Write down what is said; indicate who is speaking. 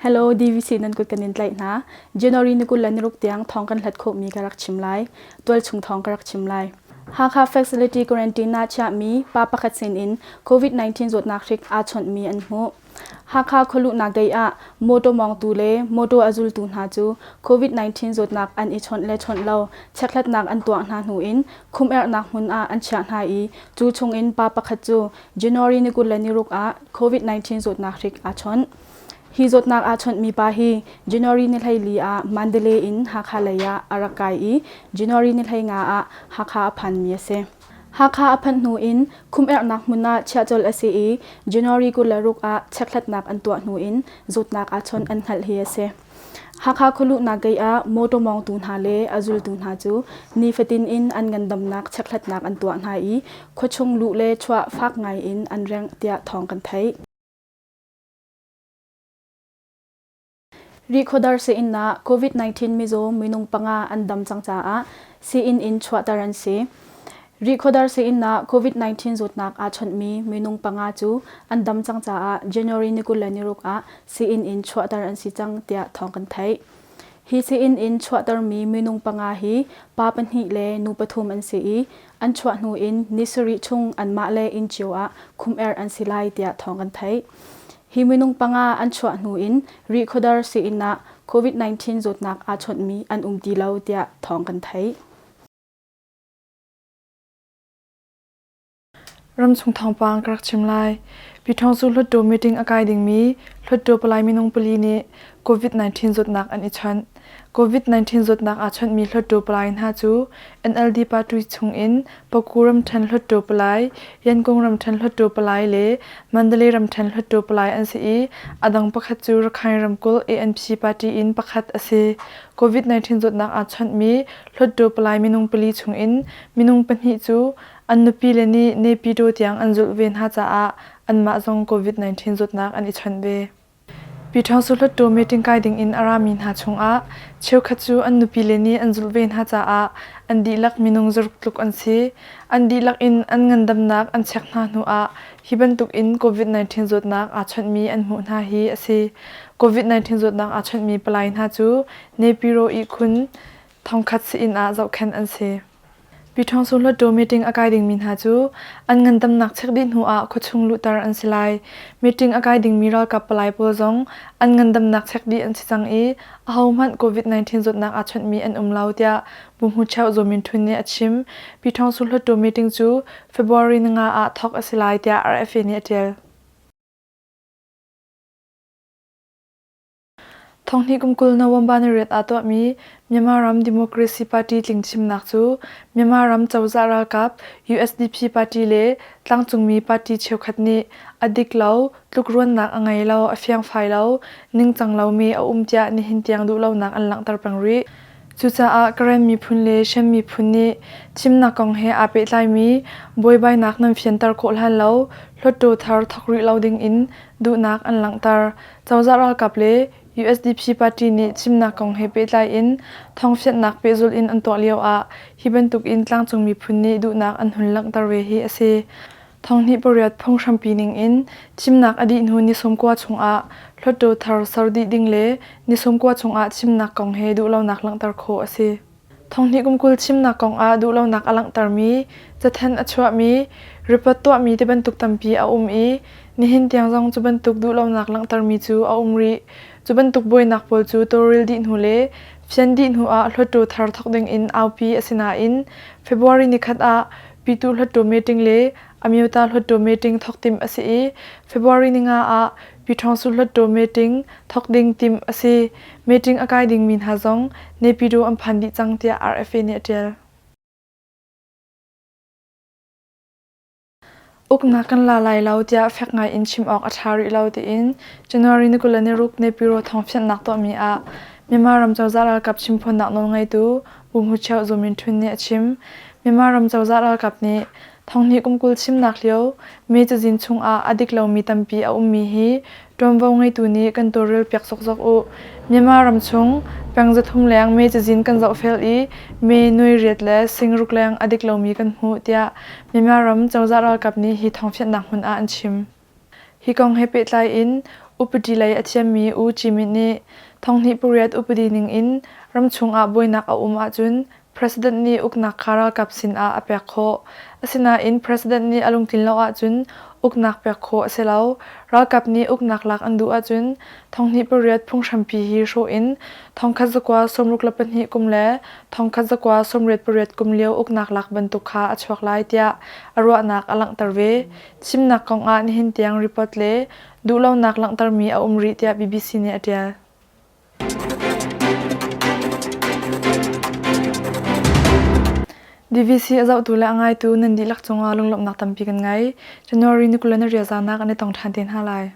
Speaker 1: Hello DVC nan kut kan in tlaih hna. January ni 20 le ni ruk tiang thawng kan hlat khawhmi ka rak chim lai. Tualchung thawng ka rak chim lai. Hakha Facility Quarantine ah chiahmi pa pakhat sin in COVID-19 zawtnak hrik aa chawnhmi an hmuh. Hakha khualuhnak gate ah mawtaw mawngtu le mawtaw a zultu hna cu COVID-19 zawtnak an i chawnh le chawnh lo chekhlatnak an tuah hna hnu in khum-erhnak hmun ah an chiah hna i cu chung in pa pakhat cu January ni 26 ah COVID-19 zawtnak hrik aa chawnh. Hi zawtnak aa chawnhmi pa hi January ni 14 ah Mandalay in Hakha lei ah a rak kai i January ni 15 ah Hakha a phanmi a si. Hakha a phanh hnu in khum-erhnak hmun ah chiah colh a si i January 26 ah chekhlatnak an tuah hnu in zawtnak aa chawnh an hngalh hi a si. Hakha khualuhnak gate ah mawtaw mawngtu hna le a zultu hna cu nifatin in an ngandamnak chekhlatnak an tuah hna i khuachung luh le chuah fak ngai in an rengh tiah thawng kan theih. Rihkhawdar sii-inn ah COVID-19 mizaw minung panga an dam cang caah sii-inn in chuahter an si. Rihkhawdar sii-inn ah COVID-19 zawtnak aa chawnhmi minung panga cu an dam cang caah January ni 26 ah sii-inn in chuahter an si cang tiah thawng kan theih. Hi sii-inn in chuahtermi minung panga hi pa pahnih le nu pathum an si i an chuah hnu in ni sarih chung anmah le inn cio ah khum-erh an si lai tiah thawng kan theih. Hi minung panga an chuah hnu in Rihkhawdar sii-inn ah COVID-19 zawtnak aa chawnhmi an um ti lo tiah thawng kan theih.
Speaker 2: Ramchung thawngpang ka rak chim lai. Pyithawngsu Hluttaw meeting a kai dingmi Hluttaw palai minung pali nih COVID-19 zawtnak an i chawnh. COVID-19 zawtnak aa chawnhmi Hluttaw palai hna cu NLD party chungin Paku ramṭhen Hluttaw palai, Yankung ramṭhen Hluttaw palai le Mandalay ramṭhen Hluttaw palai an si i a dang pakhat cu Rakhine ramkulh ANP party in pakhat a si. COVID-19 zawtnak aa chawnhmi Hluttaw palai minung pali chungin minung pahnih cu an nupile nih Naypyidaw tiang an zulh ve hna caah anmah zong COVID-19 zawtnak an i chawnh ve. Pyithawngsu Hluttaw meeting kai dingin a rami hna chungah cheukhat cu an nupile nih an zulh ve hna caah an dihlak minung zaruk tluk an si. An dihlak in an ngandamnak an check hna hnuah hi bantuk in COVID-19 zawtnak aa chawnhmi an hmuh hna hi a si. COVID-19 zawtnak aa chawnhmi palai hna cu Naypyidaw ihkhun thongkhat sii-inn ah zohkhenh an si. Pyithawngsu Hluttaw meeting a kai dingmi hna cu an ngandamnak check dih hnu ah khuachung luhter an si lai. Meeting a kai dingmi ralkap palai pawl zong an ngandamnak check dih an si cang i ahohmanh COVID-19 zawtnak aa chawnhmi an um lo tiah Buhmu Cheu Zaw Min Htun nih a chim. Pyithawngsu Hluttaw meeting cu February ninga ah thawk a si lai tiah RFA nih a ṭial. Thonghnih kum 20 November ni riat ah tuahmi Myanmar ram Democracy Party tling thimnak cu Myanmar ram cozah ralkap USDP party le tlangcungmi party cheukhat nih a dik lo, tlukruannak a ngei lo, a fiangfai lo, ningcang lomi a um tiah nihin tiang duhlonak an langhter peng rih. Cucaah Karen miphun le Shan miphun nih thimnak kong he aa pehtlaimi buaibainak nan fianter khawh hlan lo Hluttaw thar thawk rih lo ding in duhnak an langhter. Cozah ralkap le USDP party nih thimnak kong he pehtlai in thawngfianhnak pehzulh in an tuah lio ah hi bantuk in tlangcung miphun nih duhnak an hun langhter ve hi a si. Thonghnih pariat phunghrampi ning in thimnak a dih hnu ni 90 chung ah Hluttaw thar ser dih ding le ni 90 chung ah thimnak kong he duhlonak langhter khawh a si. Thonghnih kum 20 chimnak kong ah duhlonak a langhtermi, cathanh a chuahmi, report tuahmi tibantuk tampi a um i nihin tiang zong cu bantuk duhlonak langhtermi cu a um rih. Cu bantuk buainak pawl cu tawlrel dih hnu le fian dih hnu ah Hluttaw thar thawk ding in aupi a si nain February nikhat ah Pyituh Hluttaw meeting le Amyota Hluttaw meeting thawk timh a si i February ninga ah Pyithawngsu Hluttaw meeting thawk ding timh a si. Meeting a kai dingmi hna zong Naypyidaw an phan dih cang tiah RFA nih a ṭial. Uknak kan la lai lo tiah fek ngai in chim awk a ṭha rih lo tiin January ni 26 Naypyidaw thawngfianhnak tuahmi ah Myanmar ram cozah ralkap chimphawnnak nawlngeitu Pu Hmu Cheu Zaw Min Htun nih a chim. Myanmar ram cozah ralkap nih Thonghnih kum 20 chimnak lio me cazin chungah a dik lomi tampi a ummi hi ṭuanvo ngeitu nih kan tawlrelpiak zokzok u. Myanmar ram chung peng 300 leng me cazin kan zohfel i me nuai riat le sing ruk leng a dik lomi kan hmuh tiah Myanmar ram cozah ralkap nih hi thawngfianhnak hmun ah an chim. Hi kong he pehtlai in Upadi lei a thiammi U Kyi Myint nih 2008 upadi ning in ramchung ah buainak a um ahcun President nih uknak kha ralkap sinah a pek khawh. Asinain President nih a lungtlin lo ahcun uknak pek khawh a si lo. Ralkap nih uknak lak an duh ahcun 2008 phunghrampi hi hrawh in 1962 kum le 1988 kum lio uknak lak bantuk kha a chuak lai tiah a ruahnak a langhter ve. Thimnak kong ah nihin tiang report le duhlonak langhtermi a um rih tiah BBC nih a ṭial. DVC a zohtu le a ngaitu nan dihlak cungah lunglawmhnak tampi kan ngei. January ni 20 na riazanak an i tong ṭhan te hna lai.